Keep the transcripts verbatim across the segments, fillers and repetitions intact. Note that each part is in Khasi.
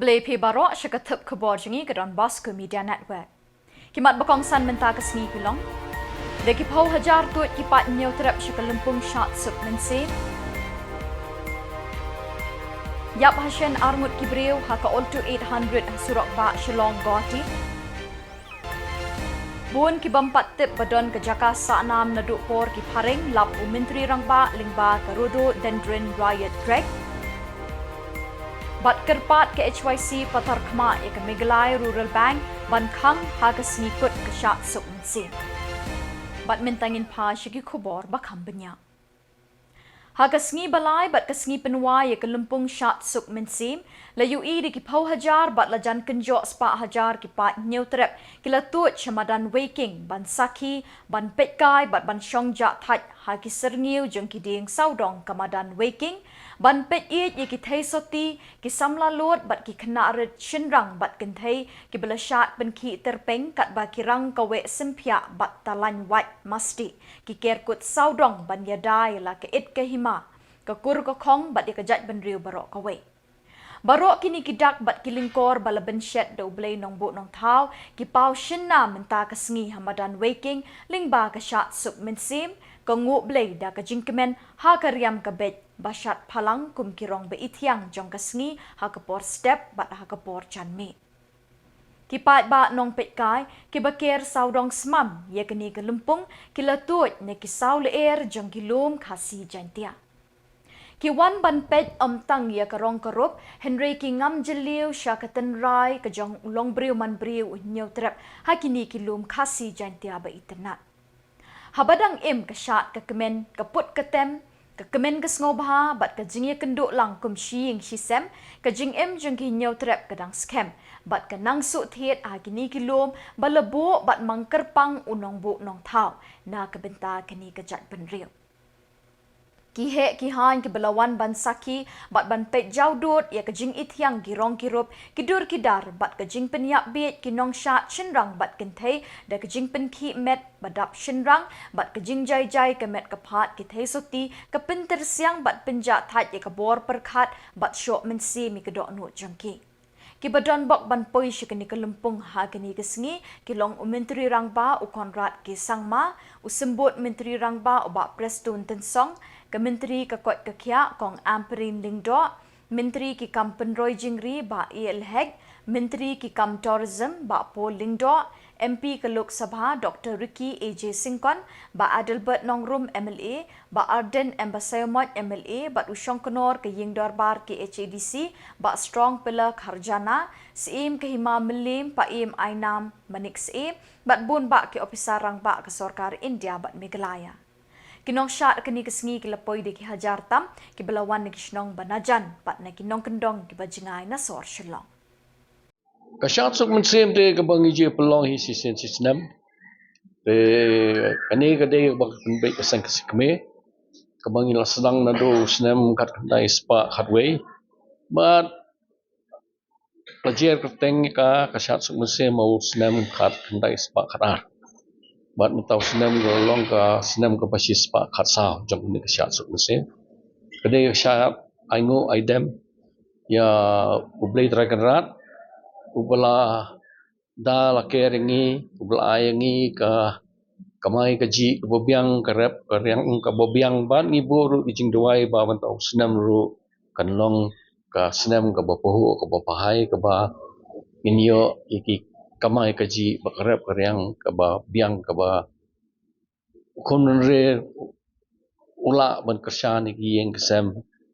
Khublei phi baroh sha ka tip khubor jong ngi ka Don Bosco Media Network. Ki mat ba kongsan mynta ka sngi ki long: da ki phew hajar tuid ki paid hynñiewtrep sha ka lympung Shad Suk Mynsiem. Ïap hashen arngut ki briew ha ka Alto eight hundred ha surok bah Shillong Guwahati. Bun ki bym pat tip ba don ka jaka sahnam naduh por ki phareng, lap u Myntri Rangbah lyngba ka Rhododendron Riot Tract. Bad kyrpad ka H Y C patar khmat ïa ka Meghalaya Rural Bank ban khang ha ka sngi kut ka Shad Suk Mynsiem. Bad mynta ngin phai sha ki khubor ba kham bniah. Ha ka sngi ba lai bad ka sngi pynwai ïa ka lympung Shad Suk Mynsiem, la ïohi da ki phew hajar bad la jan kynjoh spah hajar ki paid hynñiewtrep ki la tuid sha madan Weiking ban sakhi, ban peitkai bad ban shong jah thait ha ki syrngiew jong ki dieng sawdong ka madan Weiking, ban peit ïeit ïa ki theisotti, ki samla lud bad ki khynnah rit shynrang bad kynthei kiba la shad pynkhih tyrpeng katba ki rang kaweh sympiah bad talain wait masti, ki ker kut sawdong ban ïada ïa la ka it ka hima, ka kur ka khong bad ïa ka jaitbynriew baroh kawei. Baroh kine ki dak bad ki lyngkor ba la bynshet da U Blei Nongbuh Nongthaw ki paw shynna mynta ka sngi ha madan Weiking lyngba ka Shad Suk Mynsiem, ka nguh Blei da ka jingkmen ha ka riam ka beit ba shad phalang kum ki rong ba ithiang jong ka sngi ha ka por step bad ha ka por janmiet. Ki paidbah nongpeitkai kiba ker sawdong smam ïa kane ka lympung ki la tuid na ki saw lyer jong ki lum Khasi Jaintia. Ki wan ban peit ym tang ïa ka rong ka rup, hynrei ki ngam jylliew sha ka tynrai ka jong u longbriew manbriew u hynñiewtrep ha kine ki lum Khasi Jaintia ba itynnat. Haba dang im ka shad ka kmen ka put ka tem, ka kmen ka sngewbha bad ka jingïakynduh lang kum shi ïing shi sem, ka jingim jong ki hynñiewtrep ka dang skhem bad ka nang suh thied ha kine ki lum ba la buh bad mang kyrpang u Nongbuh Nongthaw na ka bynta kane ka jaitbynriew. Ki heh ki haiñ kiba la wan ban sakhi bad ban peit jawdud ïa ka jingithiang ki rong ki rup, ki dur ki dar bad ka jingpynïap bieit ki nongshad shynrang bad kynthei da ka jingpynkhih met ba dap shynrang bad ka jingjai jai ka met ka phad ki theisotti, ka pyntyrsiang bad pynjah thait ïa ka bor pyrkhat bad shoh mynsiem ïa ka dohnud jong ki. Kiba don bok ban poi sha kane ka lympung ha kane ka sngi ki long u Myntri Rangbah u Conrad K Sangma, u Symbud Myntri Rangbah u Bah Prestone Tynsong, ka Myntri ka koit ka khiah Kong Ampareen Lyngdoh, Myntri ki kam pynroi jingri Bah A L Hek, Myntri ki kam Tourism Bah Paul Lyngdoh, M P ka Lok Sabha Doctor Ricky A J Syngkon, Bah Adelbert Nongrum M L A, Bah Ardent M Basaiawmoit M L A bad u Shongknor ka Ïing Dorbar K H A D C, Bah Strongpiller Kharjana, Syiem ka Hima Mylliem Paiem Ainam Manik Syiem bad bun bah ki ophisar rangbah ka Sorkar India bad Meghalaya. Ki nongshad kane ka sngi ki la poi da ki hajar tam, kiba la wan na ki shnong ba najan bad na ki nongkyndong kiba jngai na sor Shillong. Ka Shad Suk Mynsiem te kaba ngi ju pynlong hi shisien shisnem. Te kane ka dei kaba ka pynbeit ka seng Khasi kmie, kaba ngi la sdang naduh u snem khatkhyndai spah khatwei. Bad la jer kyrteng ka, ka Shad Suk Mynsiem ha u snem khatkhyndai spah khatar. Bad mynta u snem ka long ka snem kaba shispah khatsaw jong kane ka Shad Suk Mynsiem. Ka dei ka shad ainguh aidem ïa U Blei Trai Kynrad, uba la da la ker ïa ngi, uba la ai ïa ngi ka kamai kajih kaba biang, ka rep ka riang kaba biang, bad ngi buh ruh ki jingduwai ba mynta u snem ruh kan long ka snem kaba pahuh kaba pahai, kaba ngin ïoh ïa ki kamai kajih ba ka rep ka riang kaba biang, kaba u khun bynriew u lah ban kyrshan ïa ki ïing ki sem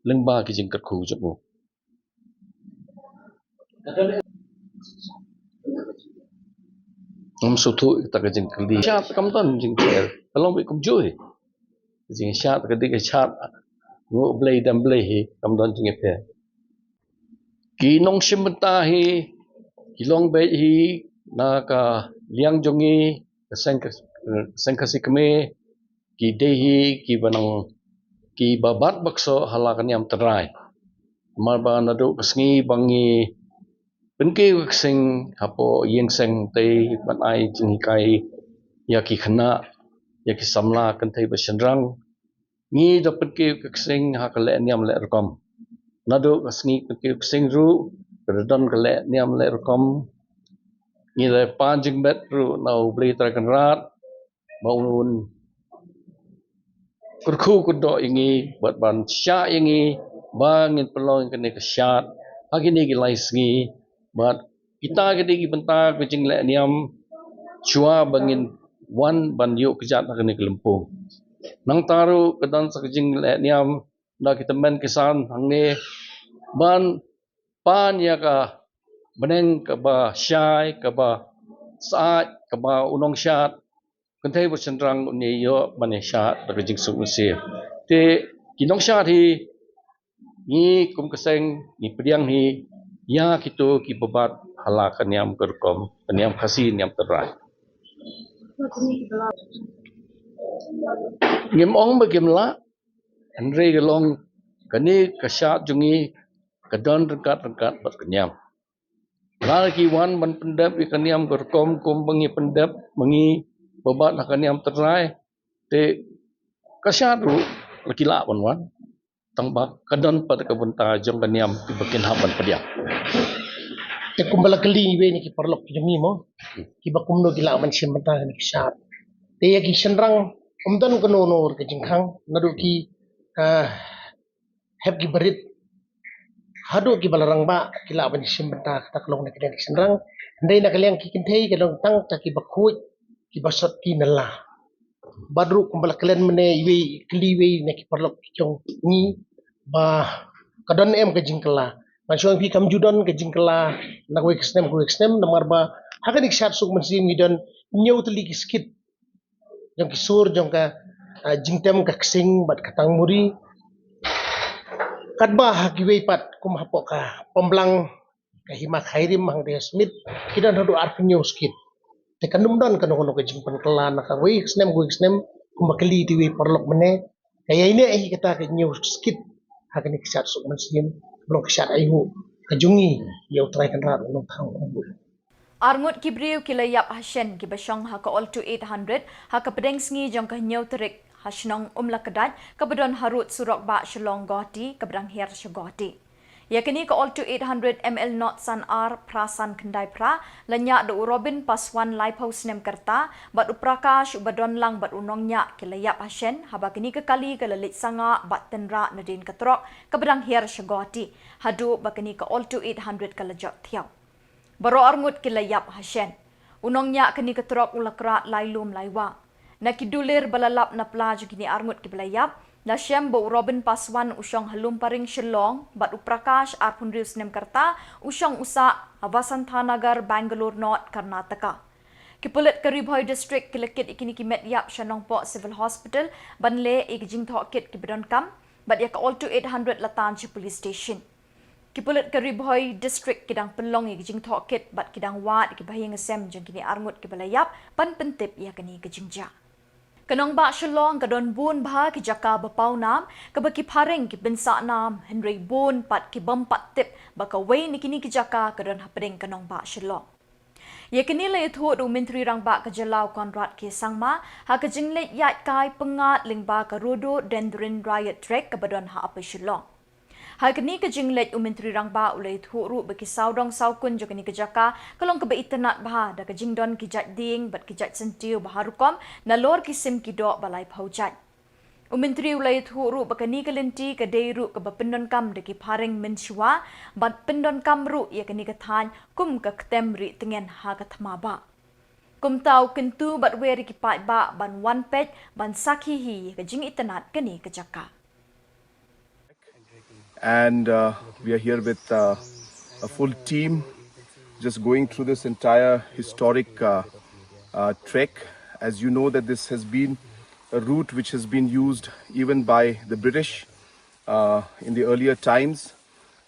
lyngba ki jingkyrkhu jong u. Ngam sngewthuh ïa kata ka jingkylli. Shad kam don jingkylli. Ka long beit kumjuh hi. Jingshad ka dei ka shad. Nguh Blei dem Blei hi, kam don jingïapher. Ki nongshim bynta hi ki long beit hi na ka liang jong ngi, ka seng, ka seng Khasi kmie, ki dei hi kiba nang, kiba bat bakso ha la ka niam tynrai. Namar ba naduh ka sngi ba ngi pynkiew ka ksing hapoh ïing seng tei ban ai jinghikai ïa ki khynnah, ïa ki samla kynthei bad shynrang, ngi da pynkiew ka ksing ha ka leh niam leh rukom. Naduh ka sngi pynkiew ksing ruh ka don ka leh niam leh rukom. Ngi la pan jingmut ruh na U Blei Trai Kynrad ba un kyrkhu kyrdoh ïa ngi bad ban shah ïa ngi ba ngin pynlong kane ka shad ha kine ki lai sngi. Bad kita ki dei ki bynta ka jingleh niam shuwa ba ngin wan ban ïoh kjat ha kane ka lympung. Nangta ruh ka don sa ka jingleh niam na ki tymmen ki san hangne ban pan ïa ka bneng kaba shai, kaba syaid, kaba u nongshad, kynthei bad shynrang un ïoh ban ïa shad da ka jingsuk mynsiem. Te ki nongshad hi, ngi kum ka seng ngi pdiang hi ïa kito kiba bat ha la ka niam ka rukom, ka niam Khasi, niam Trai. Ngim ong ba kim lah, hynrei ka long kane ka shad jong ngi ka don ryngkat ryngkat bad ka niam. Lada ki wan ban pyndep ïa ka niam ka rukom kumba ngi pyndep ma ngi ba bat ha ka niam Trai, te ka shad ruh la ki lah ban wan. Tang ba ka don pat ka bynta jong ka niam kiba kin hap ban pdiang. Te kumba la kylli iwei na ki paralok jong ngi mo, kiba kumno ki lah ban shim bynta kane ka shad. Te ïa ki shynrang ym don kano kano ka jingkhang, naduh ki, ah, hep ki barit haduh kiba la rangbah ki lah ban shim bynta kata ka long na ka liang ki shynrang. Hynrei na ka liang ki kynthei ka long tang ta kiba khuid, kiba sot ki na la. Bad ruh kumba la kren mynne iwei, kylli iwei na ki paralok ki jong ngi ba ka don em ka jingkylla. Ngan shu ong ïa phi kam ju don ka jingkylla na kawei ka snem kawei ka snem, namar ba ha kane ka shad suk mynsiem ngi don hynñiew tylli ki skit jong ki sur jong ka, ah, jingtem ka ksing bad ka tangmuri. Katba ha kiwei pat kum hapoh ka Pamblang, ka Hima Khyrim, hangta ha Smit, ki don haduh arphew hynñiew skit. Te kan ym don kano kano ka jingpynkylla na kawei ka snem kawei ka snem, kumba kylli te iwei paralok mynne. Ka ïai neh hi kata ka hynñiew skit ha kane ka shad suk mynsiem, ka long ka shad aihuh ka jong ngi ïa U Trai Kynrad, U Nongthaw, U Nongbuh. Arngut ki briew ki la ïap ha shen kiba shong ha ka Alto eight hundred ha ka pdeng sngi jong ka hynñiew tarik ha shnong Umlakdait kaba don harud surok bah Shillong Guwahati kaba dang hiar sha Guwahati. Ïa kane ka Alto eight hundred M L nought san ar phra san khyndai phra la ñiah da u Robin Paswan laiphew snem ka rta bad u Prakash uba don lang bad u nongñiah ki la ïap ha shen haba kane ka kali ka la leit sangah bad tynrah nadien ka trok kaba dang hiar sha Guwahati haduh ba kane ka Alto eight hundred ka la jot thiaw. Baroh arngut ki la ïap ha shen. U nongñiah kane ka trok u la krad lai lum lai wah. Na ki dulir ba la lap na pla jong kine arngut kiba la ïap, la shem ba u Robin Paswan u shong ha Lumparing Shillong bad u Prakash arphew hynriew snem ka rta u shong u sah ha Vasantanagar, Bangalore North, Karnataka. Ki pulit ka Ri Bhoi District ki la kit ïa kine ki met ïap sha Nongpoh Civil Hospital ban leh ïa ki jingtohkit kiba donkam bad ïa ka Alto eight hundred la tan sha police station. Ki pulit ka Ri Bhoi District ki dang pynlong ïa ki jingtohkit bad ki dang wad ïa ki bahaïing hasem jong kine arngut kiba la ïap ban pyntip ïa kane ka jingjia. Ka nongbah Shillong ka don bun bha ki jaka ba paw nam kaba ki phareng ki pynsah nam, hynrei bun pat ki bym pat tip ba kawei na kine ki jaka ka don hapdeng ka nongbah Shillong. Ïa kane la ïathuh da u Myntri Rangbah ka jylla u Conrad K Sangma ha ka jingleit ïaid kai pyngngad lyngba ka Rhododendron Riot Tract kaba don ha Upper Shillong. Ha kane ka jingleit u Myntri Rangbah u la ïathuh ruh ba ki sawdong sawkun jong kane ka jaka ka long kaba itynnad bha da ka jingdon ki jait dieng bad ki jait syntiew ba har rukom nalor ki sim ki doh ba laiphew jait. U Myntri u la ïathuh ruh ba kane ka lynti ka dei ruh kaba pyndonkam da ki phareng mynshuwa bad pyndonkam ruh ïa kane ka thaiñ kum ka ktem rieh tngen ha ka thma bah. Kumta u kyntu bad wer ïa ki paidbah ban wan peit ban sakhi hi ïa ka jingitynnad kane ka jaka. And uh, we are here with uh, a full team just going through this entire historic uh, uh, trek. As you know that this has been a route which has been used even by the British uh, in the earlier times.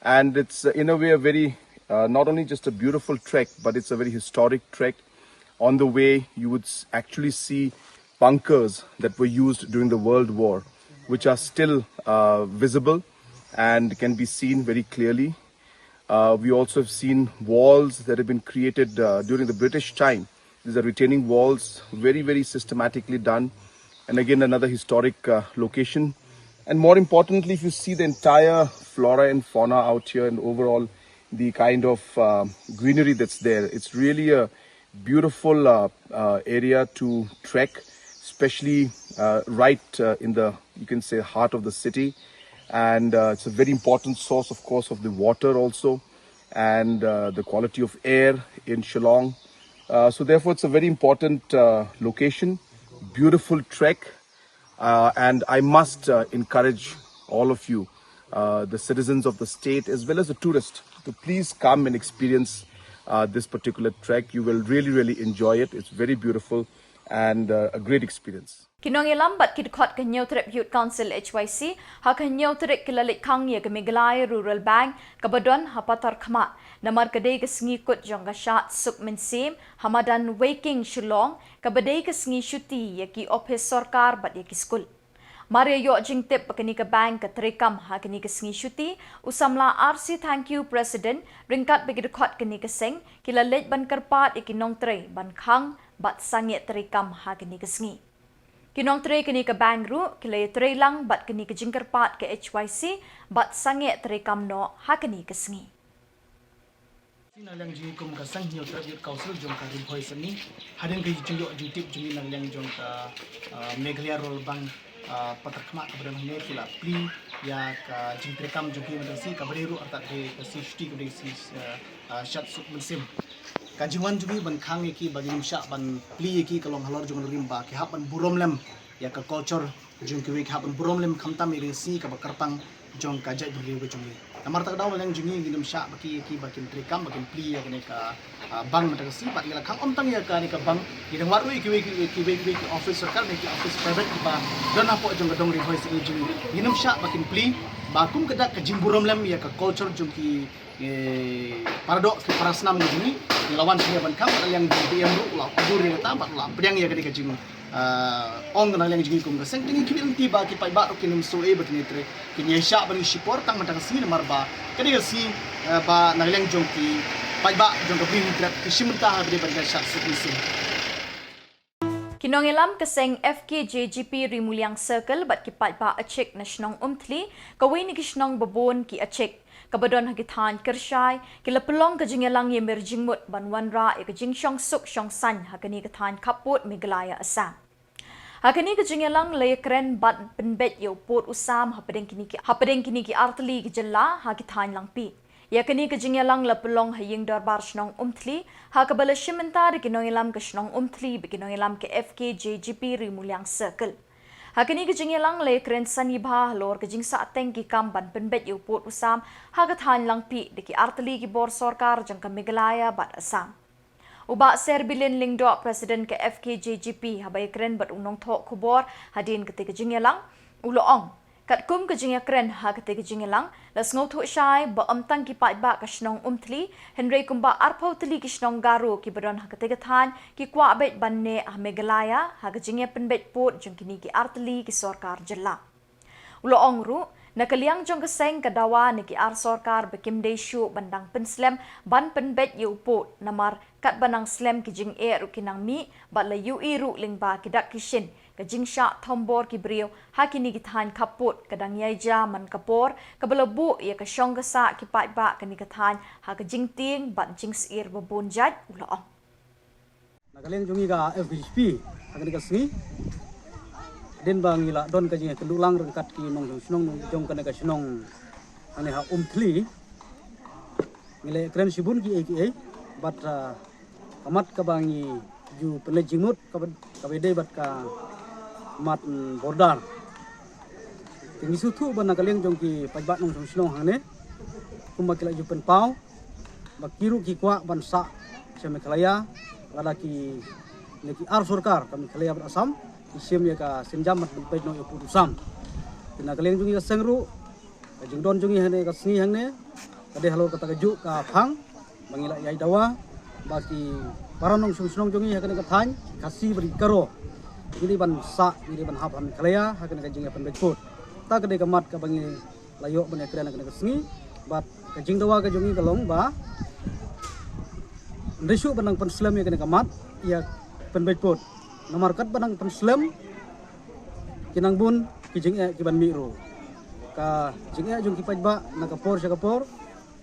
And it's uh, in a way a very, uh, not only just a beautiful trek, but it's a very historic trek. On the way, you would s- actually see bunkers that were used during the World War, which are still uh, visible and can be seen very clearly. Uh, we also have seen walls that have been created uh, during the British time. These are retaining walls, very, very systematically done. And again, another historic uh, location. And more importantly, if you see the entire flora and fauna out here and overall the kind of uh, greenery that's there. It's really a beautiful uh, uh, area to trek, especially uh, right uh, in the, you can say, heart of the city. And uh, it's a very important source, of course, of the water also, and uh, the quality of air in Shillong. Uh, so therefore, it's a very important uh, location, beautiful trek, uh, and I must uh, encourage all of you, uh, the citizens of the state as well as the tourists, to please come and experience uh, this particular trek. You will really, really enjoy it. It's very beautiful and uh, a great experience. Ki nongïalam bad ki dkhot ka Hynñiewtrep Youth Council, H Y C, ha ka hynñiew tarik ki la leit khang ïa ka Meghalaya Rural Bank kaba don ha Patharkhmah, namar ka dei ka sngi kut jong ka Shad Suk Mynsiem, ha madan Weiking Shillong, kaba dei ka sngi shuti ïa ki ophis sorkar bad ïa ki skul. Mar ïa ïoh jingtip ba kane ka bank ka treikam ha kane ka sngi shuti, u samla R C Thangkhiew, President, ryngkat bad ki dkhot kane ka seng, ki la leit ban kyrpad ïa ki nongtrei ban khang bad sangeh treikam ha kane ka sngi. Ki nongtrei kane ka bank ruh ki la ïatrei lang bad kane ka jingkyrpad ka H Y C bad sangeh treikam noh ha kane ka sngi. Shisha na liang jong ngi kum ka seng Hynñiewtrep Youth Council jong ka Ri Bhoi Sani, hadien ka jingïoh jingtip jong ngi na liang jong ka, ah, Meghalaya Rural Bank, ah, Patharkhmah kaba don hangne, ki la plie ïa ka jingtreikam jong ki mynta ka sngi kaba dei ruh artat dei ka sngi shuti kaba dei sngi, ah, ah, Shad Suk Mynsiem. Ka jingwan jong ngi ban khang ïa ki ba ngin ym shah ban plie ïa ki ka long halor jong ka rim ba ki hap ban burom lem ïa ka culture jong kiwei, ki hap ban burom lem khamtam ïa ka sngi kaba kyrpang jong ka jaitbynriew ka jong ngi. Namar kata ka daw na liang jong ngi ngin ym shah ba ki, ïa ki ba kin treikam, ba kin plie ïa kane ka, ah, bank mynta ka sngi, bad ngi la khang ym tang ïa kane ka bank, ngi dang wad ruh ïa kiwei, kiwei, kiwei ki office sorkar ne ki office private kiba don hapoh jong ka dong Ri Bhoi Sani jong ngi. Ngin ym shah ba kin plie ba kum ka dak ka jingburom lem ïa ka culture jong ki eh, para doh, ki para snam ka jong ngi, ngi la wan sha ngi ban khang, na liang jong u P M ruh u la pyndur ïa kata bad u la pdiang ïa kane ka jing, ah, ong na liang jong ngi kum ka seng. Te ngi khmih lynti ba ki paidbah ruh kin ym sngew ei ba kin ïatrei, kin ïaishah ban ïashipor tang mynta ka sngi namar ba kane ka sngi, eh, ba na liang jong ki paidbah jong ka Bri Hynñiewtrep ki shim bynta ha kane ban ïashah suk mynsiem. Ki nongïalam ka seng F K J G P Ri Muliang Circle bad ki paidbah Achik na shnong Umthli, kawei na ki shnong ba bun ki Achik, kaba don ha ki thaiñ Kyrshai, ki la pynlong ka jingïalang ïamir jingmut ban wanrah ïa ka jingshong suk shong saiñ ha kane ka thaiñ khappud Meghalaya Assam. Ha kane ka jingïalang la ïakren ban pynbeit ïa u pud u sam hapdeng kine ki, hapdeng kine ki artylli ki jylla ha ki thaiñ Langpih. Ïa kane ka jingïalang la pynlong ha ïing dorbar shnong Umthli, ha kaba la shim bynta da ki nongïalam ka shnong Umthli bad ki nongïalam ka F K J G P Ri Muliang Circle. Ha kane ka jingïalang la ïakren sani bha halor ka jingsahteng ki kam ban pynbeit ïa u pud u sam ha ka thaiñ Langpih da ki artylli ki bor sorkar jong ka Meghalaya bad Assam. U Bah Serbilin Lyngdoh, President ka F K J G P, haba ïakren bad u nongthoh khubor hadien kata ka jingïalang, u la ong, katkum ka jingïakren ha kata ka jingïalang, la sngewthuh shai ba ym tang ki paidbah ka shnong Umthli, hynrei kumba arphew tylli ki shnong Garo kiba don ha kata ka thaiñ ki kwah beit ban neh ha Meghalaya ha ka jingïapynbeit pud jong kine ki artylli ki sorkar jylla. U la ong ruh, na ka liang jong ka seng ka dawa na ki ar sorkar ba kim dei shuh ban dang pynslem ban pynbeit ïa u pud, namar katba nang slem ki jingeh ruh ki nang mih, bad la ïohi ruh lyngba ki dak ki shin ka jingshah thombor ki briew ha kine ki thaiñ khappud ka dang ïaijia man ka por kaba la buh ïa ka shong ka sah ki paidbah kane ka thaiñ ha ka jingtieng bad jingsyier ba bun jait, u la ong. Na ka liang jong ngi ka F K J P, ha kane ka sngi, hadien ba ngi la don ka jingïakynduh lang ryngkat ki nongshong shnong jong kane ka shnong, hangne ha Umthli, ngi la ïakren shibun kiei kiei, bad, ah, ka mat kaba ngi ju pynleit jingmut kaba, kaba dei bad ka mat, mm, border. Te ngi sngewthuh ba na ka liang jong ki paidbah nongshong shnong hangne, kumba ki la ju pynpaw ba ki ruh ki kwah ban sah sha Meghalaya, lada ki, ne ki ar sorkar ka Meghalaya bad Assam ki shim ïa ka sienjam ban pynpeit noh ïa u pud u sam. Te na ka liang jong ngi ka seng ruh, ka jingdon jong ngi hangne ka sngi hangne ka dei halor kata kajuh ka phang ba ngi la ïai dawa ba ki para nongshong shnong jong ngi ha kane ka thaiñ, ki Khasi bad ki Garo, ngi dei ban sah, ngi dei ban hap ha Meghalaya ha kane ka jingïapynbeit pud. Kata ka dei ka mat kaba ngi la ïoh ban ïakren ha kane ka sngi, bad ka jingdawa ka jong ngi ka long ba ym dei shuh ban nang pynslem ïa kane ka mat ïa pynbeit pud. Namar katba nang pynslem, ki nang bun ki jingeh kiban mih ruh. Ka jingeh jong ki paidbah na ka por sha ka por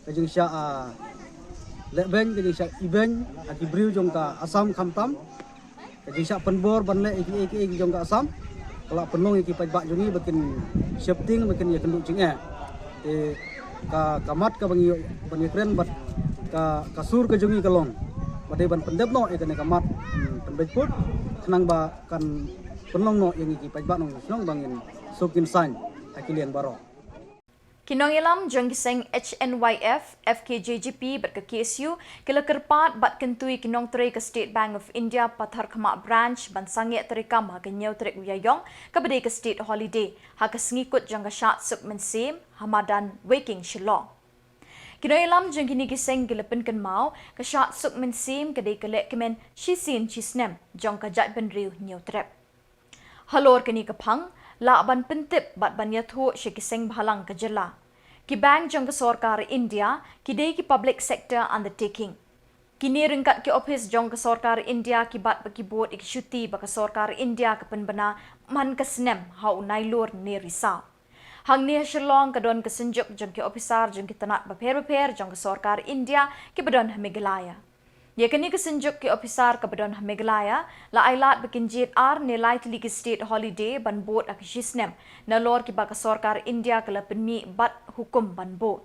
Ka jingshah, ah, leh beiñ, ka jingshah ibeiñ ha ki briew jong ka Assam khamtam. Ka jingshah pynbor ban leh ïa ki, ïa ki, ïa ki jong ka Assam. Ka la pynlong ïa ki paidbah jong ngi ba kin sheptieng, ba kin ïakynduh jingeh. Te ka, ka mat kaba ngi ïoh ban ïakren bad ka, ka sur ka jong ngi ka long ba dei ban pyndep noh ïa kane ka mat, hmm, pynbeit pud khnang ba kan pynlong noh ïa ngi ki paidbah nongshong shnong ba ngin suk ngin saiñ ha ki liang baroh. Ki nongïalam jong ki seng H N Y F, F K J G P bad ka K S U ki la kyrpad bad kyntu ïa ki nongtrei ka State Bank of India Patharkhmah Branch ban sangeh treikam ha ka hynñiew tarik u Ïaïong kaba dei ka state holiday ha ka sngi kut jong ka Shad Suk Mynsiem ha madan Weiking Shillong. Ki nongïalam jong kine ki seng ki la pynkynmaw ka Shad Suk Mynsiem ka dei ka lehkmen shisien shisnem jong ka jaitbynriew Hynñiewtrep. Halor kane ka phang, lah ban pyntip bad ban ïathuh sha ki seng bhalang ka jylla. Ki bank jong ka sorkar India ki dei ki public sector undertaking. Kine ryngkat ki ophis jong ka sorkar India ki bat bad ki bud ïa ki shuti ba ka sorkar India ka pynbna man ka snem ha u Nailur ne Risaw. Hangne ha Shillong ka don ka synjuk jong ki ophisar jong ki tnat bapher bapher jong ka sorkar India kiba don ha Meghalaya. Ïa kane ka synjuk ki ophisar kaba don ha Meghalaya la ailad ba kin jied ar ne lai tylli ki state holiday ban bud ha ka shisnem nalor kiba ka sorkar India ka la pynmih bad hukum ban bud.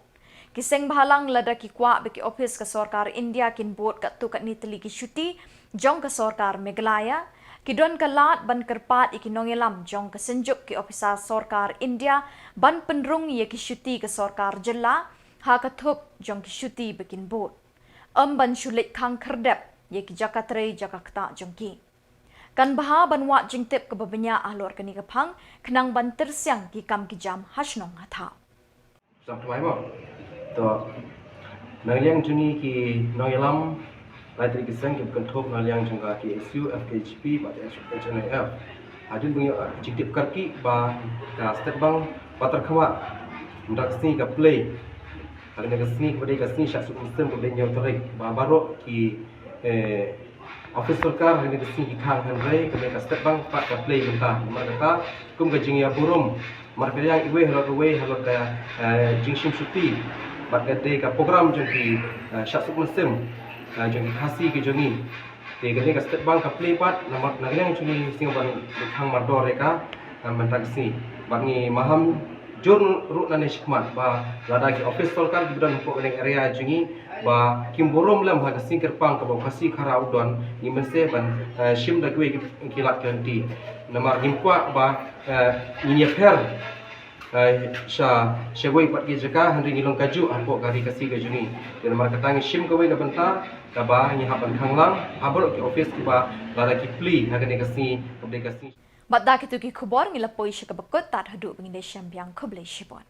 Ki seng bhalang lada ki kwah ba ki ophis ka sorkar India kin bud katto katne tylli ki shuti jong ka sorkar Meghalaya, ki don ka lad ban kyrpad ïa ki nongïalam jong ka synjuk ki ophisar sorkar India ban pynrung ïa ki shuti ka sorkar jylla ha ka thup jong ki shuti ba kin bud. Ym ban shu leit khang khyrdep ïa ki jaka trei jaka ktah jong ki. Kan bha ban wad jingtip kaba bniah halor kane ka phang khnang ban tyrsiang ki kam ki jam ha shnong ha thaw. Sa tmai mo. To, na liang jong ngi ki nongïalam, lai tylli ki seng kiba kynthup na liang jong ka K S U, F K J P bad H N I F. Hadien ba ngi ïoh jingtip kyrkieh ba ka State Bank Patharkhmah mynta ka sngi ka plie ha kane ka sngi kaba dei ka sngi Shad Suk Mynsiem kaba dei hynñiew tarik, ba baroh ki, eh, ophis sorkar ha kane ka sngi ki khang, hynrei kane ka State Bank pat ka plie mynta. Namar kata kum ka jingïaburom markylliang iwei halor iwei halor ka, eh, jingshim shuti bad ka dei ka program jong ki, eh, Shad Suk Mynsiem, eh, jong ki Khasi ki jong ngi. Te kane ka State Bank ka plie pat namar na liang jong ngi sngewbha ban khang mardor ïa ka, eh, mynta ka sngi. Bad ngi maham jur ruh nangne shakhmat ba lada ki ophis sorkar kiba don hapoh kane ka area jong ngi ba kim burom lem ha ka sngi kyrpang kaba u Khasi Khara u don, ngi mynsiem ban, eh, shim da kiwei ki, ki lad ki lynti. Namar ngim kwah ba, eh, ngin ïapher, eh, sha, sha kiwei pat ki jaka, hynrei ngi long kajuh hapoh ka ri Khasi ka jong ngi. Te namar kata ngi shim kawei ka bynta kaba ngi hap ban khang lang ha baroh ki ophis kiba lada ki plie ha kane ka sngi kaba dei ka sngi. Bad da kito ki khubor ngi la poi sha kaba kut, tad haduh ba ngin ïashem biang, khublei shibun.